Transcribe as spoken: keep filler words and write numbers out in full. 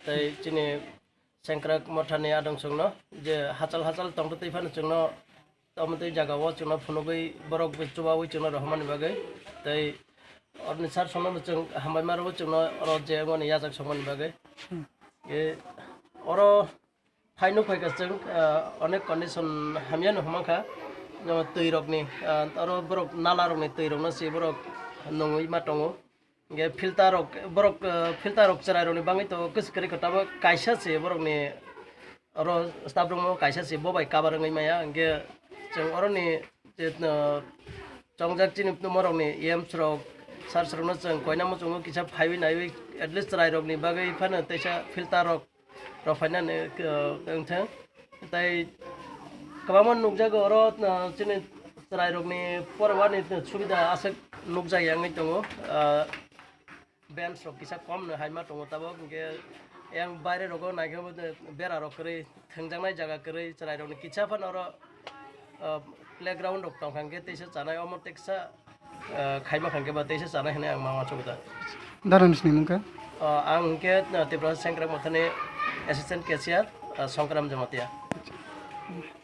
Tei chini Sengkrak Mothani adong chwngno je hachal hachal tongtwtwi phano chwngno tongmwtwi jagao chwngno phunugwi borok chubawi chwngno rohormani bagwi. Tei oroni sar songno chwng hambai maro chwngno oro je wngmani yachak songmani bagwi. Hmm. E oro phai nuk phaikha chwng, ah, onek condition hamya no hwnmankha. No, twi rokni, ah, oro borok nala rokni twi rokno se borok nungwi ma tongo. Hingke filter rok, borok, ah, filter rok chwrai rokni bagwi to kwchwk kwrwi kha, tabuk kaisa se borokni oro staff room o kaisa se bo bai cover wngwi maya. Hingke chwng oroni je, ah, chongjak chini morokni E Ms rok, sir rokno chwng koina muchungo kisa phaiwi naiwi at least chwrai rokni bagwi phano teisa filter rok rok phainani, uh, wngthang. Tei kwbangma nukjago oro, uh, chini chwrairokni porwani subida aswk nukjak ya wngwi tongo. Uh, bench rok kisa kom no haima tongo tabuk, hingke yang baire rogo naikhe bo bera rok kwrwi, thwngjaknai jaga kwrwi, chwrairokni kisa phano oro, uh, playground rok tongkha, hingke teisa chanai omo teksa ah, khaima khan khe ba teisa chanai hinwi ang ma uansukha da. Dara nini mung khe? Ah, ang hwnkhe, ah, Tripura Sengkrak Mothani assistant cashier, ah, Songkram Jamatia.